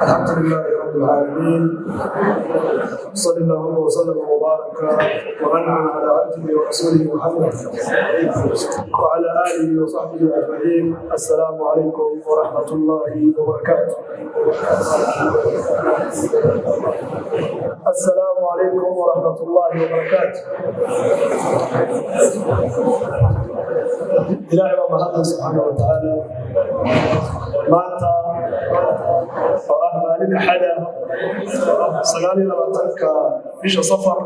الحمد لله رب العالمين، صلى الله وسلم وبارك وانعم على عبده ورسوله محمد وعلى اله وصحبه اجمعين. السلام عليكم ورحمه الله وبركاته. السلام عليكم ورحمه الله وبركاته. Ilaahay baa mahadda subxaana wa tacaala. Maanta oo ah maalin Axada, 29-ka bisha Safar,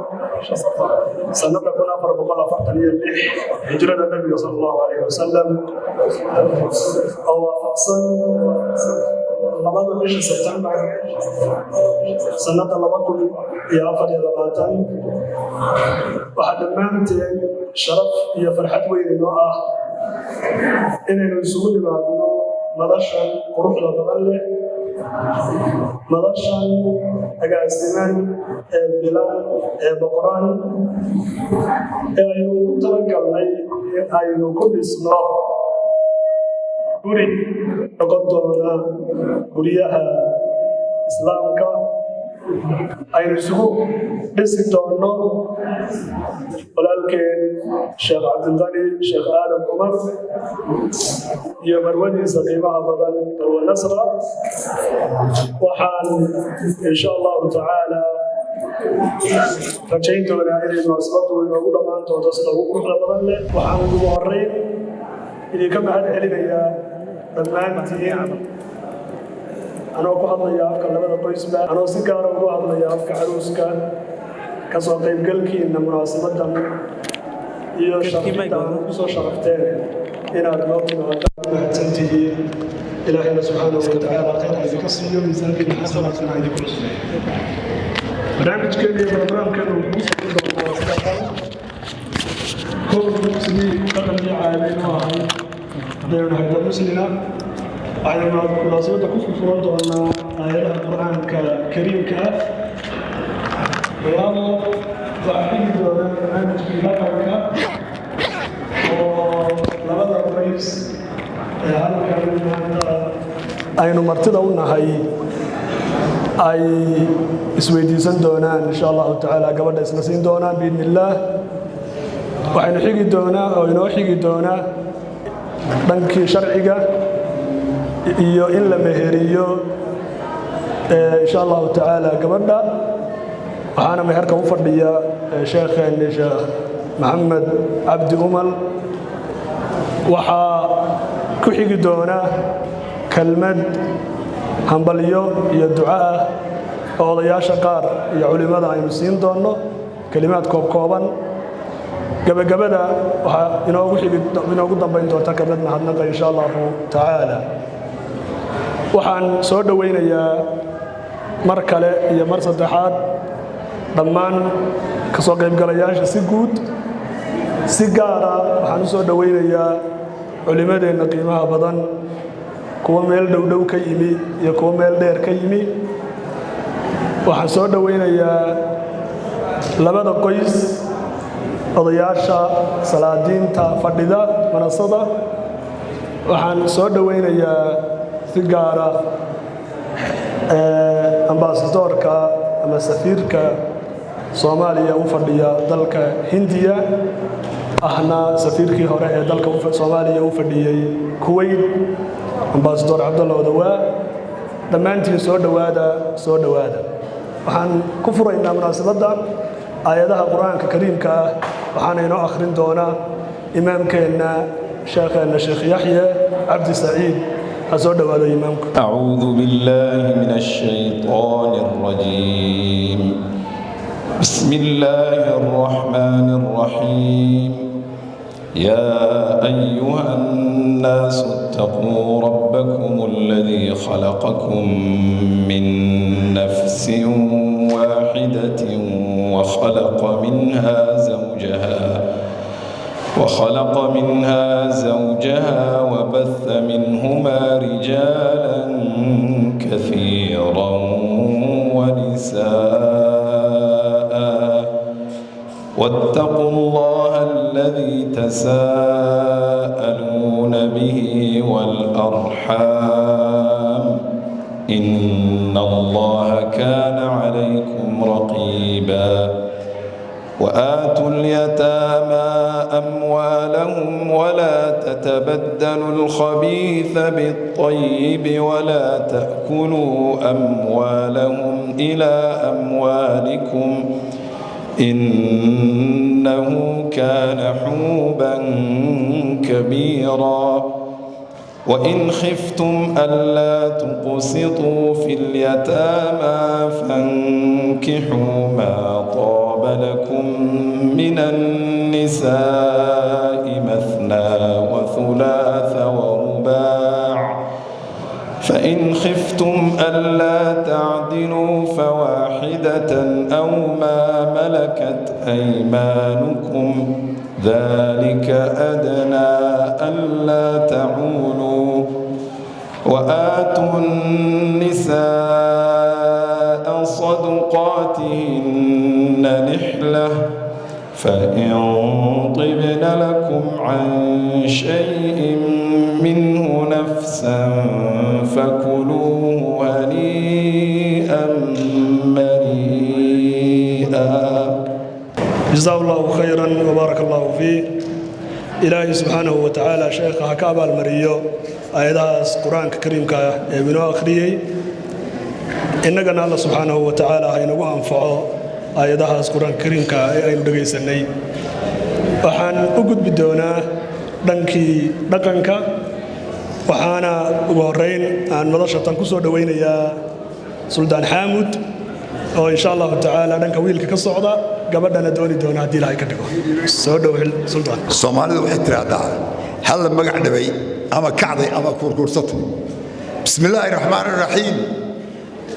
sanada 1446 hijrada Nabiga sala Allahu alayhi wasalam, oo waafaqsan 2-da bisha Sebtembar, sanada 2024, waxaa dhammaanteen sharaf iyo farxad weyn inoo ah inaynu isugu nimaadno madashan quruxda badan leh, madashan agaasiman ee bilan ee boqoran ee aynu ugu talagalnay in aynu ku dhisno guri noqon doona guryaha Islaamka, aynu isugu dhisi doonno walaalkeen Sheekh Cabdilqani Sheekh Aadam Cumar iyo marwadiisa qiimaha badan, Marwe Nasra. Waxaan insha Allahu tacaala rajayn doonaa inay munaasabadu inoogu dhammaan doonto sida ugu quruxda badan leh. Waxaan ugu horeyn idinka mahad celinayaa dhammaantiin, anoo ku hadlaya afka labada qoysba, anoo si gaara ugu hadlaya afka caruuska, kasoo qaybgalkiina munaasabadan iyo sharafidda aad ku soo sharafteen inaad noo timaadaan. Mahadsan tihiin. Ilaahayna subxaanahu watacaala khayr idinka siiyo, miisaankiina xasanaadkana idinku cusbeeyo. Barnaamijkeena iyo programkeena wuxuu ku socon doonaa sidaatan. Kow, sidii dhaqankii caadayn u ahay haddaynu nahay dad Muslina, waxaynu munaasabadda ku furfuran doonaa aayadaha Qur'aanka Kariimka ah. Labo, waxaa xigi doona barnaamijkii dhaqanka oo labada qoys ee halkan maanta aynu martida u nahay ay isweydiisan doonaan insha Allahu tacaala, gabadha isla siin doonaan biidni Illaah. Waxaynu xigi doonaa oo inoo xigi doonaa dhankii sharciga iyo in la meheriyo insha Allahu tacaala gabadha. Waxaana meherka u fadhiya sheekheenni Sheekh Maxamed Cabdi Umal. Waxaa ku xigi doona kelmad hambalyo iyo duco ah oo odayaasha qaar iyo culimmada aynu siin doonno, kelimaad koobkooban. Gebagabada waxaa inoogu dambayn doonta kelmad mahadnaqa insha Allahu tacaala. Waxaan soo dhowaynayaa mar kale iyo mar saddexaad dhammaan ka soo qaybgalayaasha si guud. Si gaara waxaan u soo dhowaynayaa culimmadeenna qiimaha badan, kuwa meel dhowdhow ka yimi iyo kuwa meel dheer ka yimi. Waxaan soo dhowaynayaa labada qoys, odayaasha, salaadiinta fadhida manasada. Waxaan soo dhowaynayaa si gaara ambasadoorka ama safiirka Soomaaliya u fadhiya dalka Hindiya, ahna safiirkii hore ee dalka Soomaaliya u fadhiyey Kuwait, Ambasador Cabdalla Odawaa. Dhammaantiin soo dhowaada, soo dhowaada. Waxaan ku furaynaa munaasabadda aayadaha Qur'aanka Kariimka ah. Waxaana inoo akhrin doonaa imaamkeenna, sheekheenna Sheekh Yaxye Cabdi Saciid. Ha soo dhowaado imaamku. أعوذ بالله من الشيطان الرجيم. بسم الله الرحمن الرحيم. يا أيها الناس اتقوا ربكم الذي خلقكم من نفس واحدة وخلق منها زوجها وبث منهما رجالا كثيرا ونساء، واتقوا الله الذي تساءلون به والأرحام، إن الله كان عليكم رقيبا. وآتوا اليتامى أموالهم ولا تتبدلوا الخبيث بالطيب ولا تأكلوا أموالهم إلى أموالكم إنه كان حوبا كبيرا. وإن خفتم ألا تقسطوا في اليتامى فانكحوا ما طاب لكم من النساء مثنى وثلاث ورباع، فإن خفتم ألا تعدلوا فواحدة أو ما ملكت أيمانكم، ذلك أدنى ألا تعولوا. وآتوا النساء صدقاتهن نحلة، فإن طبن لكم عن شيء منه نفسا فكلوه هنيئا مريئا. جزاه الله خيرا وبارك الله فيه. Ilaahay subxaanahu wa tacaala sheekha ha ka abaalmariyo aayadahaas Qur-aanka kariimka ah ee inoo akhriyey. Innagana Alla subxaanahu wa tacaala ha inagu anfaco aayadahaas Qur-aanka kariimka ah ee aynu dhegaysanay. Waxaan u gudbi doonaa dhankii dhaqanka, waxaana ugu horrayn aan madasha tan ku soo dhowaynayaa Suldaan Xaamud oo insha Allahu tacaala dhanka wiilka ka socda, gabadhana dooni doona haddii Ilaahay ka dhigo. Soo dhow Suldaan. Soomaalidu waxay tiraahdaa hal la magac dhabay ama kacday ama kuurkuursatay. Bismi illaahi raxmaani raxiim.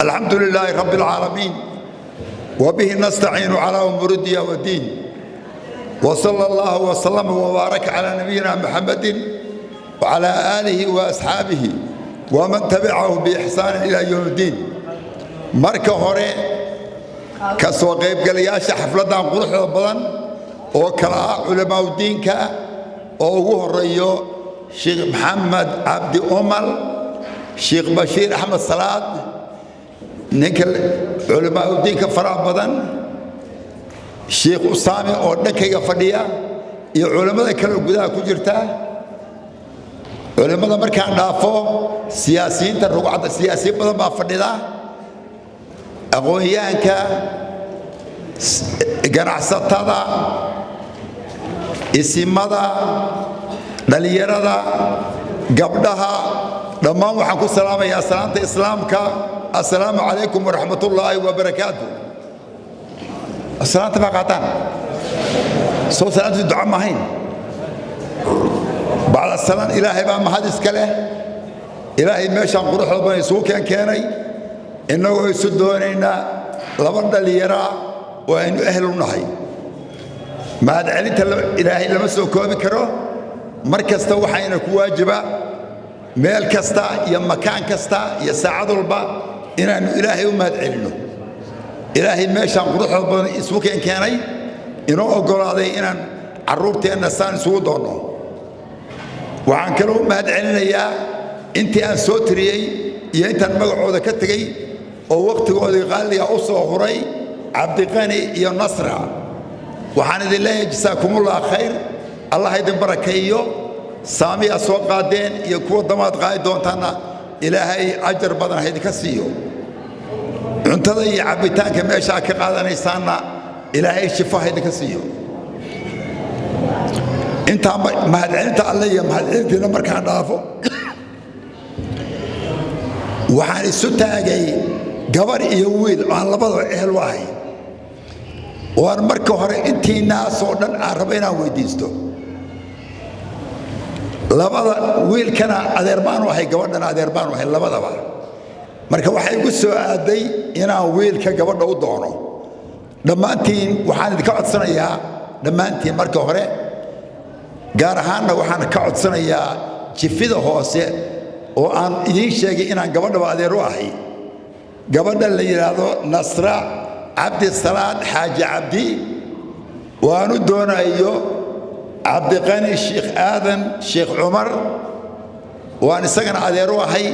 Alxamdu lilaahi rabbi alcaalamiin, wabihi nastaciinu calaa umuuri dunya waddiin, وصلى الله وسلم وبارك على نبينا محمد وعلى آله وأصحابه ومن تبعه بإحسان إلى يوم الدين. Marka hore, ka soo qaybgalayaasha xafladdan quruxda badan oo kala ah culamaauddiinka oo ugu horeeyo Sheekh Maxamed Cabdi Umar, Sheekh Bashiir Axmed Salaad, ninka culamaauddiinka faraha badan, Sheekh Usaami oo dhankayga fadhiya, iyo culammada kale oo gudaha ku jirta. Culimmada markaan dhaafo, siyaasiyiinta rugcadda, siyaasiyiin badan baa fadhida, aqoon-yahanka, ganacsatada, isimada, dhallinyarada, gabdhaha, dhammaan waxaan ku salaamayaa salaanta islaamka: assalaamu calaykum waraxmatullaahi wabarakaatu. Salaanta baa qaataan soo salaantu duca ma ahayn. Bacda salaan, Ilaahay baa mahad iska leh. Ilaahay meeshaan quruxda badan isugu keenay innagoo isu doonaynaa laba dhallinyaraa oo aynu ehel u nahay. Mahadcelinta Ilaahay lama soo koobi karo. Mar kasta waxayna ku waajiba meel kasta iyo makaan kasta iyo saacad walba inaannu Ilaahay u mahad celinno. Ilaahay meeshaan quruxda badan isugu keenay, inoo oggolaaday inaan carruurteenna saan isugu doonno. Waxaan kaloo u mahad celinayaa intii aan soo tiriyey iyo intaan magacooda ka tegey oo wakhtigoodii qaaliga u soo huray Cabdiqani iyo Nasra. Waxaan idin leeyahay jasaakumullah khayr, Allah idin barakeeyo. Saamiyaa soo qaadeen iyo kuwa damaad qaadi doontaanna Ilaahay ajar badan ha idinka siiyo. Cuntada iyo cabbitaanka meeshaa ka qaadanaysaanna Ilaahay shifo ha idinka siiyo. Intaa mahadcelinta Alle iyo mahadcelintiina markaan dhaafo, waxaan isu taagay gabar iyo wiil aan labadaba ehel u ahay, waan marka hore intiinaasoo dhan aan rabo inaan weydiisto. Labada wiilkana adeer baanu ahay, gabadhana adeer baanu ahay labadaba. Marka waxay igu soo aaday inaan wiilka gabadha u doono. Dhammaantiin waxaan idinka codsanayaa, dhammaantiin marka hore, gaar ahaanna waxaan ka codsanayaa jifida hoose oo aan idiin sheegay inaan gabadhaba adeer u ahay, gabadha la yidhaahdo Nasra Cabdisalaad Xaaji Cabdi, waanu doonayo Cabdiqani Sheekh Aadan Sheekh Cumar, waan isagana adeer u ahay.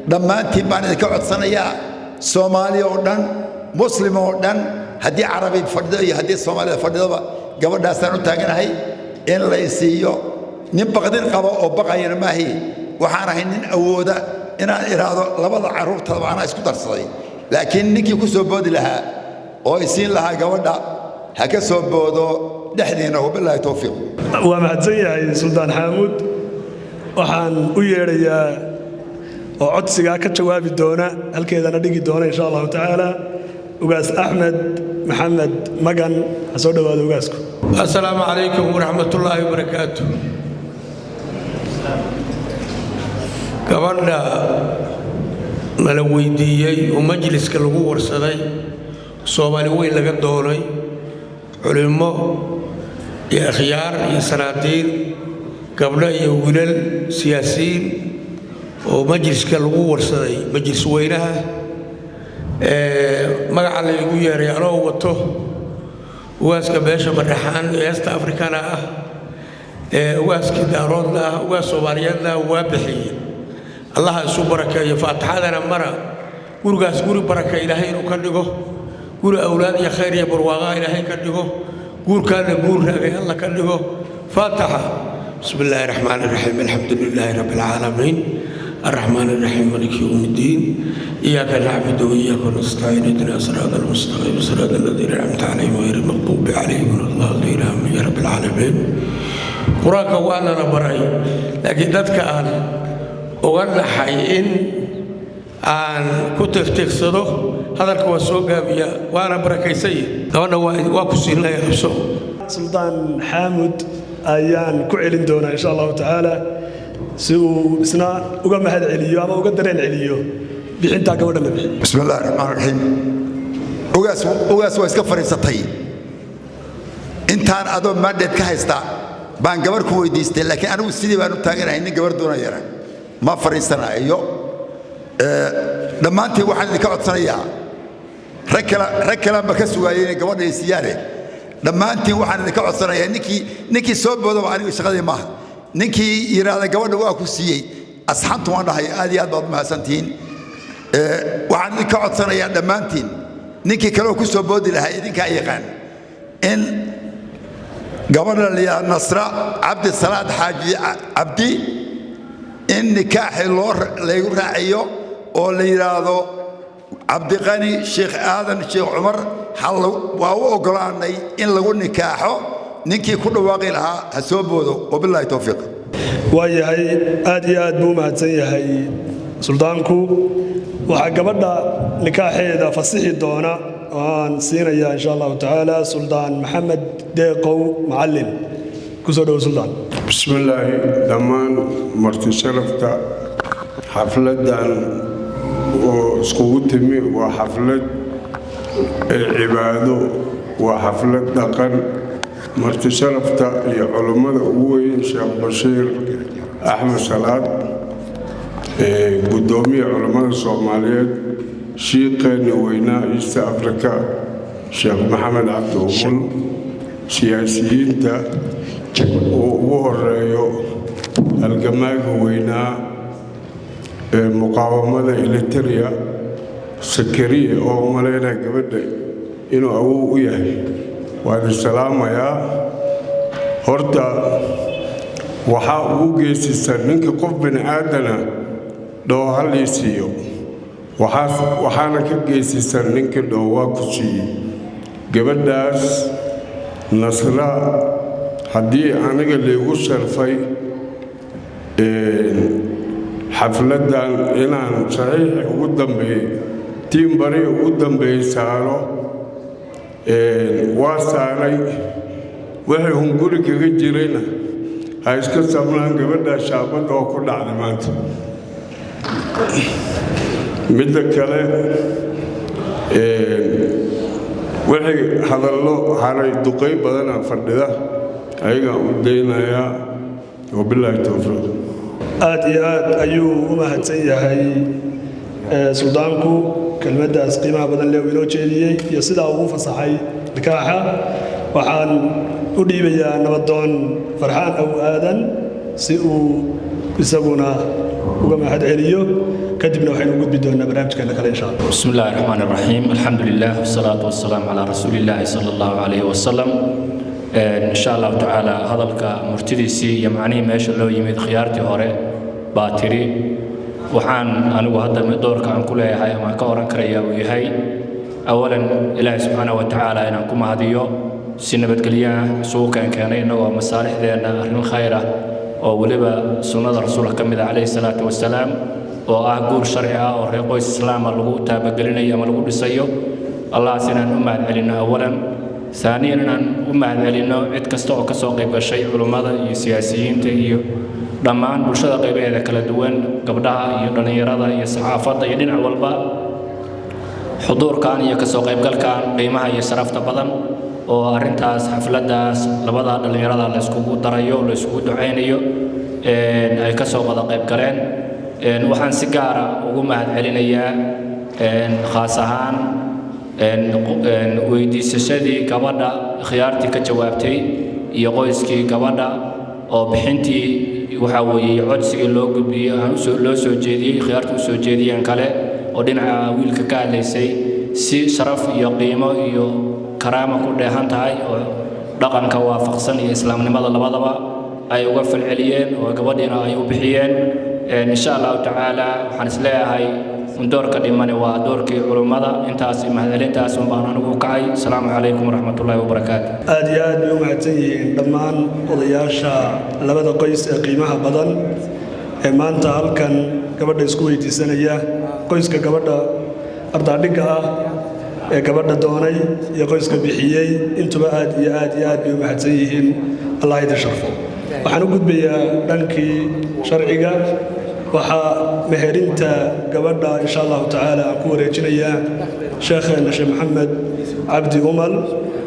Dhammaantiin baan idinka codsanayaa Soomaaliya oo dhan, Muslim oo dhan, haddii Carabi fadhido iyo haddii Soomaalida fadhidoba, gabadhaasaan u taaganahay in lay siiyo. Nin baqdin qaba oo baqayana maahi, waxaan ahay nin awooda inaan idhaahdo labada carruurtadaba anaa isku darsaday. Laakiin ninkii ku soo boodi lahaa oo isiin lahaa gabadha ha ka soo boodo dhexdiinna. Wabilaahi towfiiq. Waa mahadsan yahay Suldaan Xaamuud. Waxaan u yeedhayaa oo codsigaa ka jawaabi doona, halkeedana dhigi doona insha Allahu tacaala, Ugaas Axmed Maxamed Magan. Ha soo dhowaado ugaasku. Assalaamu calaykum waraxmatullaahi wabarakaatu. Gabadha nala weydiiyey oo majliska lagu warsaday, Soomaali weyn laga doonay, culimmo iyo akhyaar iyo sanaadiin, gabdho iyo wiilal, siyaasiyiin, oo majliska lagu warsaday, majlis weynaha magaca laygu yeeray, anoo wato ugaaska beesha Madhaxaan ee Heesta Afrikana ah, ee ugaaskii Daaroodna ah, ugaas Soomaaliyeedna ah, waa bixiyey. Allaha isu barakeeyo. Faatixadana mara. Gurigaas guri baraka Ilaahay inuu ka dhigo, guri awlaad iyo khayr iyo barwaaqaa Ilaahay ka dhigo, guurkaana guur raagay Alla ka dhigo. Faatixa. بسم الله الرحمن الرحيم، الحمد لله رب العالمين، الرحمن الرحيم، مالك يوم الدين، إياك نعبد وإياك نستعين، اهدنا الصراط المستقيم، صراط الذين أنعمت عليهم غير المغضوب عليهم ولا الضالين، آمين يا رب العالمين. Qur-aanka waana la baray, laakiin dadka aan uga naxay in aan ku tiqtiiqsado hadalka waa soo gaabiya, waana barakaysanya. Gabadha waa ku siinaya, qabso. Suldaan Xaamud ayaan ku celin doonaa insha Allahu tacaala si uu isna uga mahad celiyo ama uga dareen celiyo bixintaa gabadha la bixiyo. Bismi illahi raxmaan raxiim. Ugaas, ugaas, waa iska fadhiisatay intaan adoo mandate ka haysta baan gabar ku weydiistay, laakiin anigu sidii baan u taaganahay nin gabar doonayana ma fadhiisanayo. Dhammaantiin waxaan idinka codsanayaa, rag kale, rag kaleanba ka sugaayay inay gabadha ay siiyaane, dhammaantiin waxaan idinka codsanayaa ninkii soo boodaba, anigu shaqadii maaha, ninkii yidhaahda gabadha waa ku siiyey, asxantu waan dhahay, aad iyo aad baad u mahadsantihiin. Waxaan idinka codsanayaa dhammaantiin, ninkii kaleoo ku soo boodi lahaa idinkaa yaqaan, in gabadha la yidhaahdo Nasra Cabdi Salaad Xaaji Cabdi in nikaaxi loo laygu raaciyo oo la yidhaahdo Cabdiqani Sheekh Aadan Sheekh Cumar waa u oggolaanay in lagu nikaaxo. Ninkii ku dhawaaqi lahaa ha soo boodo. Wabilaahi towfiiq. Waa yahay, aad iyo aad buu u mahadsan yahay suldaanku. Waxaa gabadha nikaaxeeda fasixi doona oo aan siinayaa insha Allahu tacaala Suldaan Maxamed Deeqow Macallin. Kusoo dhowo, Suldaan. Bismillaahi. Dhammaan marti sharafta xafladdan oo iskugu timi, waa xaflad cibaado, waa xaflad dhaqan. Marti sharafta iyo culummada ugu weyn, Sheekh Bashiir Axmed Salaad, guddoomiya culummada Soomaaliyeed, shiiqeenna weynaa East Africa, Sheekh Maxamed Cabdi Umul, siyaasiyiinta uu ugu horeeyo halgamaaga weynaa ee muqaawamada Eliteria, Sakariya, oo malaynaya gabadha inuu awow u yahay, waan isalaamayaa. Horta waxaa ugu geysaysaa ninka qof bini aadana dhoo halii siiyo, waxaana ka geysaysaa ninka dhoo waa ku siiyey. Gabadhaas Nasra, haddii aniga laygu sharfay xafladdan inaan saxiixi ugu dambeeyey, tiin bari ugu dambeeyey saaro, waa saaray. Wixii hunguri kaga jirayna ha iska sabnaan. Gabadhaa shaabadda oo ku dhacday maanta. Midda kale, wixii hadallo haray, duqay badanaa fadhida, ayagaan u daynayaa. Wabilaahi towfiiq. Aad iyo aad ayuu u mahadsan yahay suldaanku kelmaddaas qiimaha badan leh uu inoo jeediyey iyo sidaa uu u fasaxay nikaaxa. Waxaan u dhiibayaa Nabadoon Farxaan Aw Aadan si uu isaguna Uga mahad celiyo, kadibna waxaynu u gudbi doonaa barnaamijkeena kale, insha Allah. بسم الله الرحمن الرحيم، الحمد لله والصلاة والسلام على رسول الله صلى الله عليه وسلم. إن شاء الله تعالى hadalka murtidiisii iyo macnihii meesha loo yimid khiyaartii hore baa tiri. Waxaan anigu hadda doorka aan ku leeyahay ama ka oran karaya uu yahay, awalan, Ilaahay subxaana wa tacaala inaan ku mahadiyo si nabadgelyo ah isugu keenkeenay, innagoo masaalixdeenna arrin khayr ah oo weliba sunnada rasuulka ka mid ah calayhi salaatu wasalaam, oo ah guur sharci ah oo reer qoys islaama lagu taabagelinayo ama lagu dhisayo. Allahas inaan u mahad celinno awalan. Saaniyan, inaan u mahad celinno cid kasta oo ka soo qayb gashay, culummada iyo siyaasiyiinta iyo dhammaan bulshada qaybaheeda kala duwan, gabdhaha iyo dhallinyarada iyo saxaafadda iyo dhinac walba, xuduurkan iyo kasoo qaybgalkan qiimaha iyo sharafta badan oo arrintaas xafladdaas labada dhallinyarada la iskugu darayo, la iskugu ducaynayo, ay ka soo wada qayb galeen. Waxaan si gaara ugu mahad celinayaa khaas ahaan weydiisashadii gabadha khiyaartii ka jawaabtay iyo qoyskii gabadha oo bixintii waxa weeye codsigii loo gudbiyey aan loo soo jeediyey, khiyaartii u soo jeediyeen kale oo dhinaca wiilka ka hadlaysay, si sharaf iyo qiimo iyo karaama ku dheehan tahay oo dhaqanka waafaqsan iyo islaamnimada labadaba ay uga falceliyeen oo gabadhiina ay u bixiyeen. Insha Allahu tacaala waxaan isleeyahay un doorka dhimani waa doorkii culummada. Intaas iyo mahadcelintaas un baan anigu u kacay. Asalaamu calaykum waraxmatullaahi wabarakaatu. Aad iyo aad bay u mahadsan yihiin dhammaan odayaasha labada qoys ee qiimaha badan ee maanta halkan gabadha isku weydiisanaya, qoyska gabadha ardaadhigga ah ee gabadha doonay iyo qoyska bixiyey intuba. Aad iyo aad iyo aad bay u mahadsan yihiin, Allah idin sharfo. Waxaan u gudbayaa dhankii sharciga. Waxaa meherinta gabadha insha Allahu tacaala aan ku wareejinayaa sheekheena Sheekh Maxamed Cabdi Umal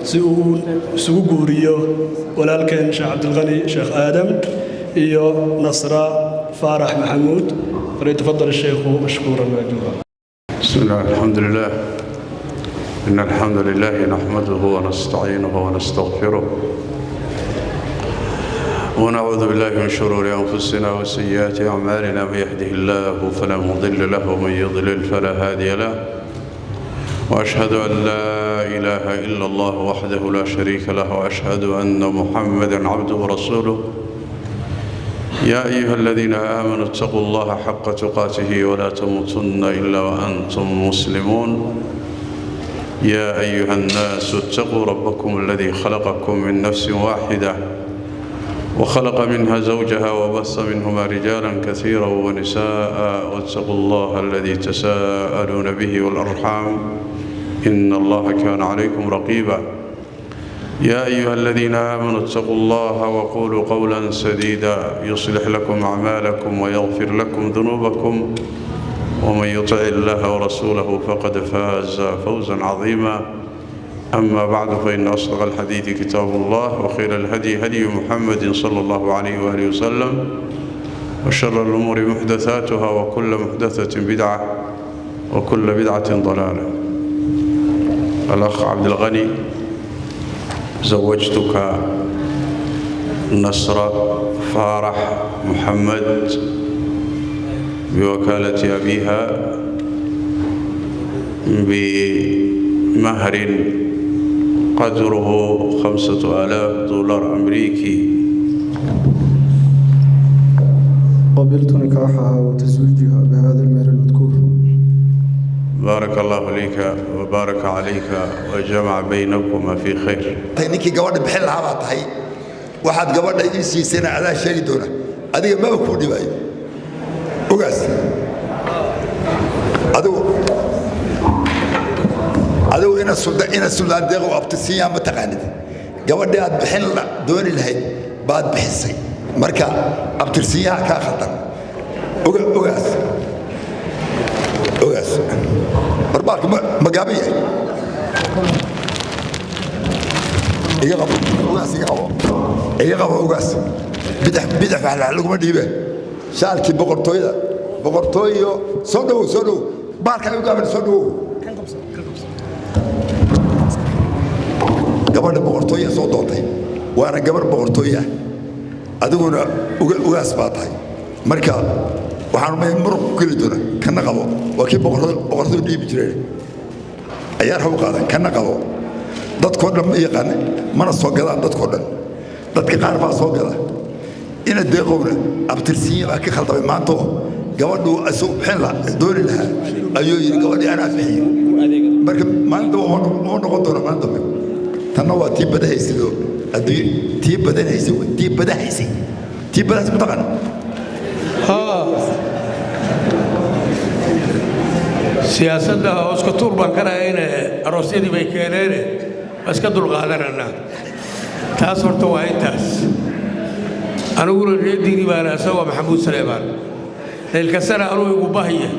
si uu isugu guuriyo walaalkeen Sheekh Cabdilqani Sheekh Aadam iyo Nasra Faarax Maxamuud. فليتفضل الشيخ مشكورا ماجورا. بسم الله، الحمد لله، إن الحمد لله نحمده ونستعينه ونستغفره، ونعوذ بالله من شرور أنفسنا وسيئات أعمالنا، من يهده الله فلا مضل له ومن يضلل فلا هادي له، وأشهد أن لا إله إلا الله وحده لا شريك له، وأشهد أن محمدا عبده ورسوله. يا أيها الذين آمنوا اتقوا الله حق تقاته ولا تموتن إلا وأنتم مسلمون. يا أيها الناس اتقوا ربكم الذي خلقكم من نفس واحدة وخلق منها زوجها وبث منهما رجالا كثيرا ونساء، واتقوا الله الذي تساءلون به والأرحام إن الله كان عليكم رقيبا. يا أيها الذين آمنوا اتقوا الله وقولوا قولا سديدا يصلح لكم أعمالكم ويغفر لكم ذنوبكم، ومن يطع الله ورسوله فقد فاز فوزا عظيما. أما بعد، فإن أصدق الحديث كتاب الله، وخير الهدي هدي محمد صلى الله عليه وآله وسلم، وشر الأمور محدثاتها، وكل محدثة بدعة، وكل بدعة ضلالة. الأخ عبد الغني، زوجتك نصر فارح محمد بوكالة أبيها بمهر قدره 5000 دولار أمريكي. قبلت نكاحها وتزويجها بهذا المهر المذكور. بارك الله لك وبارك عليك وجمع بينكما في خير. Ninkii gabadha bixin lahaa baa tahay. Waxaad gabadha ii siisayna adaa sheegi doona, adiga maba kuu dhibaayo. Ogaas, adigu ina suldaan deeqo abtisiiyaa ma taqaanid. Gabadhii aad bixin dooni lahayd baad bixisay, marka abtirsiinyaha kaa khaldan. Ogaas, ogaas, barbaalka ma gaaban yahay? Iga qabo ogaas, iga qabo, iga qabo ogaas. Bidix, bidix wax laguma dhiibe. Shaalkii boqortooyada, boqortooyo, soo dhowow, soo dhowow. Baalka u gaaban, soo dhowow. Gabadha boqortooya soo doontay, waana gabar boqortooye ah, adiguna ugaas baa tahay marka. Waxaan rumay muruq ku geli doona. Kana qabo, waa kii boqoradu dhiibi jireen. Ciyaar ha u qaadan, kana qabo. Dadkoo dhan ma yaqaan, mana soo gadaan dadkoo dhan, dadka qaar baa soo gada. Ina Deeqowna abtirsiinya baa ka khaldamay maantoo gabadhu isagu bixin lahaa dooni lahaa ayuu yidhi gabadhii anaa bixiyo. Marka maalinta uma noqon doona maalin dambe. Tanna waa tii badahaysidoo adduunye, tii badanaysay, tii badahaysay, tii badahaysay mataqaana. Siyaasadda hooska tuur baan ka rahayne, aroosyadii bay keeneene, waa iska dulqaadananaa. Taas horta waa intaas. Aniguna reer Diini baana, isagoo Maxamuud Saleebaan Leylkasana anuu igu bahya.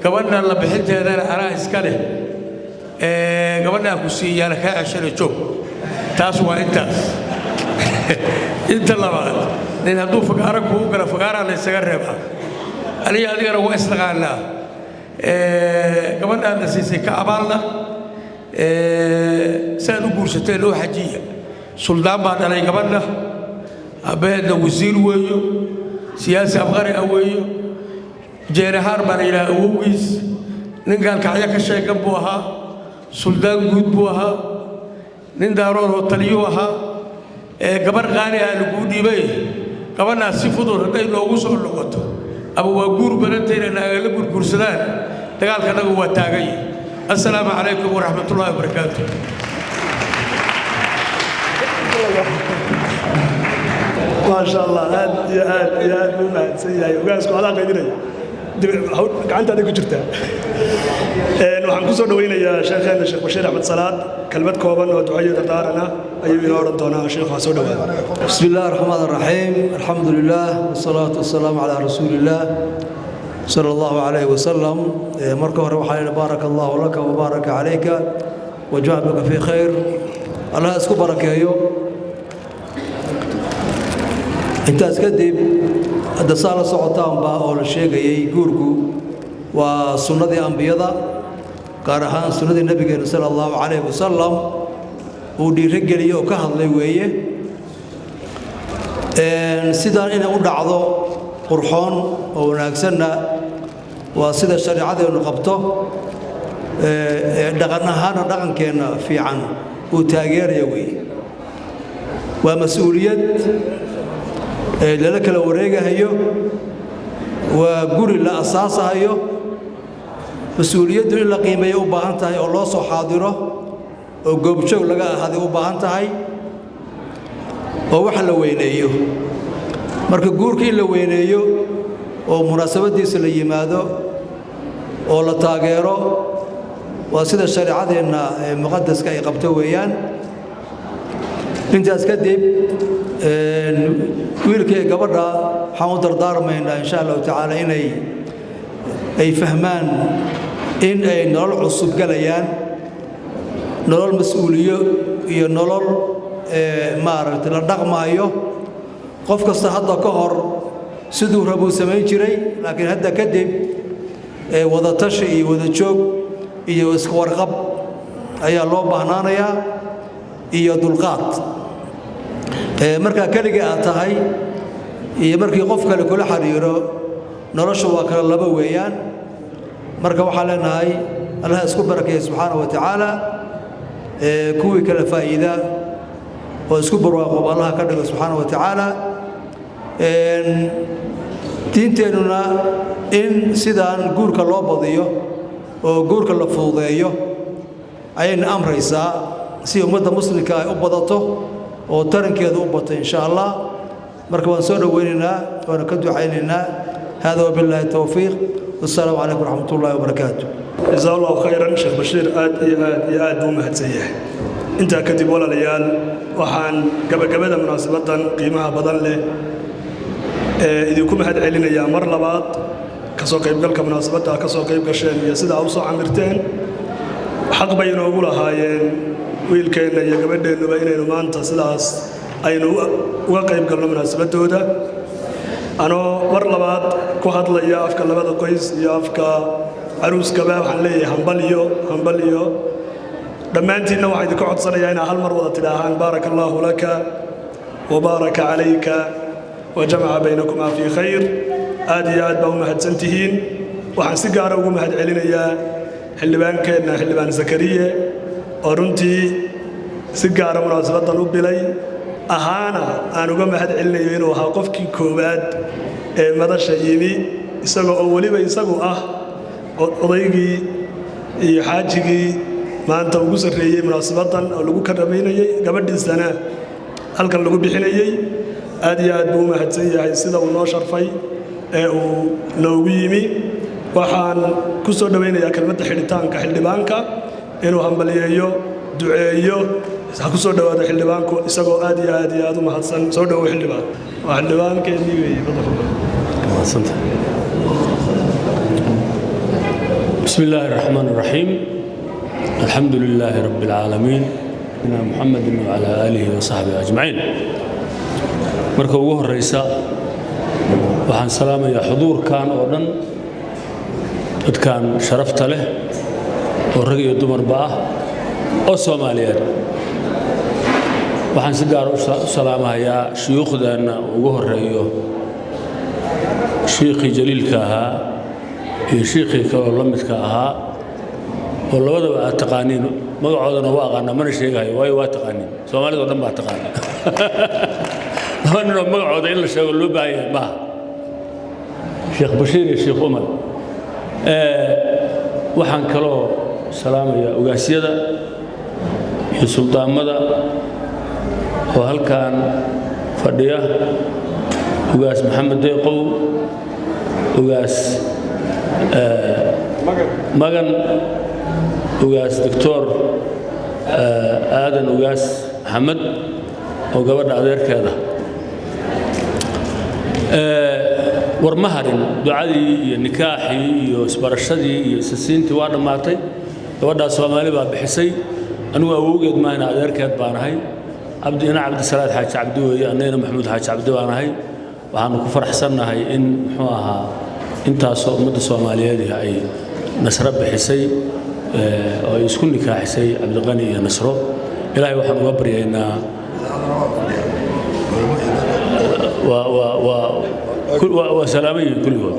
Gabadha la bixinteedana anaa iska leh, gabadhaa ku siiyaana kaa ceshana joog. Taas waa intaas. Inta labaad, nin hadduu fagaaro kugu gala, fagaaraa la ysaga reebaa. Aniga adigana waa isnaqaanaa. Gabadhaadna siisay ka abaalna, saad u guursateen loo xajiya. Suldaan baa dhalay gabadha, aabbaheedna wasiir weeyo, siyaasi abqari ah weeyo. Jeerahaar baa la yidhaha awowgiis, nin gaalkacyo ka sheegan buu ahaa, suldaan guud buu ahaa, nin Daarood oo taliyuu ahaa. Gabarh qaali ah laguu dhiibay. Gabadhaas si fudud hadday noogu soo noqoto ama waa guur badantayna naagala gurguursadaan, dagaalka annagu waa taagay. Assalaamu calaykum waraxmatullaahi wabarakaatu. Maasha Allah, aad iyo aad iyo aad buu mahadsan yahay ogaasku. Adaa qaybinaya, gacantaada ku jirtaa. Waxaan ku soo dhaweynayaa sheekheena Sheekh Bashiir Axmed Salaad. Kelmad kooban oo ducayo dardaarana ayuu inoo odhan doonaa. Sheekhu ha soo dhawaada. بسم الله الرحمن الرحيم، الحمد لله والصلاة والسلام على رسول الله صلى الله عليه وسلم. Marka hore waxaa yidhi: بارك الله لك وبارك عليك وجمع بك في خير. Allah isku barakeeyo. Intaas kadib, hadda saa la socotaanba oo la sheegayay, guurku waa sunnadii ambiyada, gaar ahaan sunnadii nabigeena sala allahu calayhi wasalam uu dhiirogeliyey oo ka hadlay weeye. Sidaan inay u dhacdo qurxoon oo wanaagsanna waa sida shareecadeennu qabto, dhaqan ahaana dhaqankeenna fiican uu taageeraya weeye. Waa mas-uuliyad lala kala wareegahayo, waa guri la asaasahayo. Mas-uuliyaddu in la qiimeeyo u baahan tahay oo loo soo xaadiro oo goobjoog laga ahaaday u baahan tahay oo wax la weyneeyo. Marka guurka in la weyneeyo oo munaasabaddiisa la yimaado oo la taageero waa sida shareecadeenna ee muqadaska ay qabto weeyaan. Intaas kadib, wiilka iyo gabadha waxaan u dardaarmaynaa insha allahu tacaala inay ay fahmaan in ay nolol cusub galayaan, nolol mas-uuliyo iyo nolol maaragtay la dhaqmaayo. Qof kasta hadda ka hor siduu rabuu samayn jiray, laakiin hadda kadib wadatashi iyo wada joog iyo iska warqab ayaa loo baahnaanayaa iyo dulqaad. Markaa keligii aad tahay iyo markii qof kale kula xiriiro, noloshu waa kala laba weeyaan. Marka waxaan leenahay Allah isku barakeeye subxaana wa tacaala, kuwii kala faa'iida oo isku barwaaqooba Allaha ka dhigo subxaana wa tacaala. Diinteennuna in sidaan guurka loo badiyo oo guurka la fududeeyo ayayna amraysaa si ummadda muslimka ay u badato oo tarankeedu u bato insha Allah. Marka waan soo dhoweynaynaa waana ka ducaynaynaa. Hada wabilaahi towfiiq, wassalaamu calaykum waraxmat ullahi wabarakaatu. Jasaa allahu khayran Sheekh Bashiir, aad iyo aad iyo aad buu u mahadsan yahay. Intaa kadib, walaalayaal, waxaan gabagabada munaasabadan qiimaha badan leh ee idinku mahad celinayaa mar labaad kasoo qaybgalka munaasabadda ka soo qayb gasheen iyo sidaa u soo camirteen. Xaq bay inoogu lahaayeen wiilkeenna iyo gabadheennuba inaynu maanta sidaas aynu uga qayb galno munaasabaddooda. Anoo mar labaad ku hadlaya afka labada qoys iyo afka caruuskaba, waxaan leeyahay hambalyo, hambalyo. Dhammaantiinna waxaan idinka codsanayaa inaa hal mar wada tidhaahaan: بارك الله لك وبارك عليك وجمع بينكما في خير. Aad iyo aad baa u mahadsan tihiin. Waxaan si gaara ugu mahad celinayaa xildhibaankeenna Xildhibaan Zakariye oo runtii si gaara munaasabaddan u bilay, ahaana aan uga mahad celinayo inuu ahaa qofkii koowaad ee madasha yimi, isagoo oo weliba isagu ah odaygii iyo xaajigii maanta ugu sarreeyey munaasabaddan oo lagu karamaynayey, gabadhiisana halkan lagu bixinayey. Aad iyo aad buu u mahadsan yahay sida uu noo sharfay ee uu noogu yimi. Waxaan ku soo dhowaynayaa kelmadda xidhitaanka xildhibaanka inuu hambaliyeeyo, duceeyo. Ha ku soo dhowaado xildhibaanku isagoo aad iyo aad iyo aad u mahadsan. Soo dhowow xildhibaan, waa xildhibaankeenii weeye. بسم الله الرحمن الرحيم، الحمد لله رب العالمين، محمد وعلى آله وصحبه أجمعين. Marka ugu horeysa waxaan salaamayaa xuduurkan oo dhan, dadkan sharafta leh oo rag iyo dumarba ah oo Soomaaliyeed. Waxaan si gaar u salaamahayaa shuyuukhdeenna ugu horeeyo shiikhii jaliilka ahaa iyo shiikhii kaloo la midka ahaa, oo labadaba aad taqaaniin. Magacoodana waa aqaanaa, mana sheegahayo, waayo waa taqaaniin, Soomaalida o dhan baa taqaana. Laba ninoo magacooda in la sheego loo baahan yahay maaha, Sheekh Bashiir iyo Sheekh Umar. Waxaan kaloo salaamayaa ugaasyada iyo suldaamada oo halkan fadhiya, Ugaas Maxamed Deeqow, Ugaas Magan, Ugaas Doctor Aadan, Ugaas Maxamed oo gabadha adeerkeeda. War ma harin, ducadii iyo nikaaxii iyo isbarashadii iyo isasiintii waa dhammaatay. Gabadhaas Soomaali baa bixisay, anigu awowgeed maahna, adeerkeed baan ahay. Cabdi ina Cabdisalaad Xaaji Cabdi weeye, annagana Maxamuud Xaaji Cabdi baan ahay. Waxaanu ku faraxsannahay in muxuu ahaa intaasoo ummadda Soomaaliyeed ay Nasro bixisay oo ay isku nikaaxisay Cabdiqani iyo Nasro. Ilaahay waxaan uga baryaynaa waa salaaman yihiin kulligood,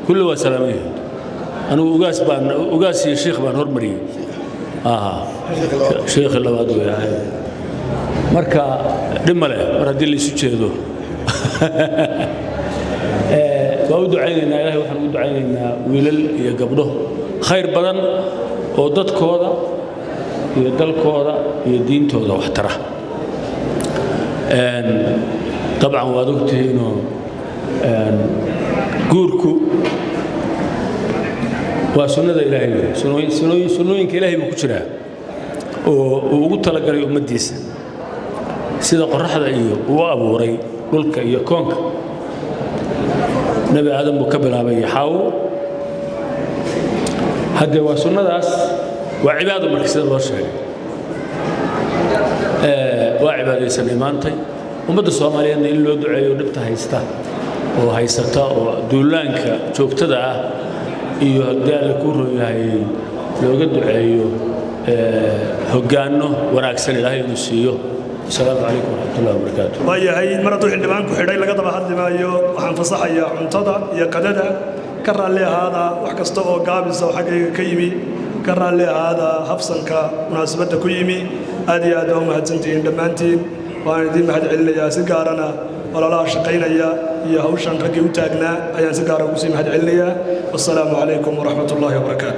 kulli waa salaaman yihiin. Anigu ugaas baan, ugaas iyo shiikh baan hormariyey, shiikhi labaad wey. Marka dhib ma leh mar haddii la isu jeedo. Waa u ducaynaynaa, Ilahay waxaan ugu ducaynaynaa wiilal iyo gabdho khayr badan oo dadkooda iyo dalkooda iyo diintooda wax tara. Dabcan waad ogtihiinoo guurku waa sunnada Ilaahay wey, sunnooyinka Ilaahay buu ku jiraa oo uu ugu talagalay ummaddiisa, sida qorraxda iyo uu abuuray dhulka iyo koonka. Nebi Aadam buu ka bilaabay iyo Xaawo. Haddee waa sunnadaas, waa cibaado. Marka sida loo sheegay waa cibaadaysanay maantay. Ummadda Soomaaliyeedna in loo duceeyo dhibta haysta oo haysata oo duulaanka joogtada ah iyo haddii Alle kuu ron yahay looga duceeyo hoggaanno wanaagsan Ilaahay inuu siiyo. Asalaamu calaykum waraxmatullahi wabarakaatu. Waayahay, mar hadduu xildhibaanku xidhay laga daba hadli maayo. Waxaan fasaxayaa cuntada iyo qadada. Ka raalli ahaada wax kasta oo gaabisa oo xaggayga ka yimi, ka raalli ahaada habsanka munaasabadda ku yimi. Aad iyo aad baa u mahadsantihiin dhammaantiin, waan idiin mahad celinayaa. Si gaarana walaalaha shaqaynaya iyo hawshan raggii u taagnaa ayaan si gaara ugu sii mahad celinayaa. Wassalaamu calaykum waraxmat ullaahi wabarakaatu.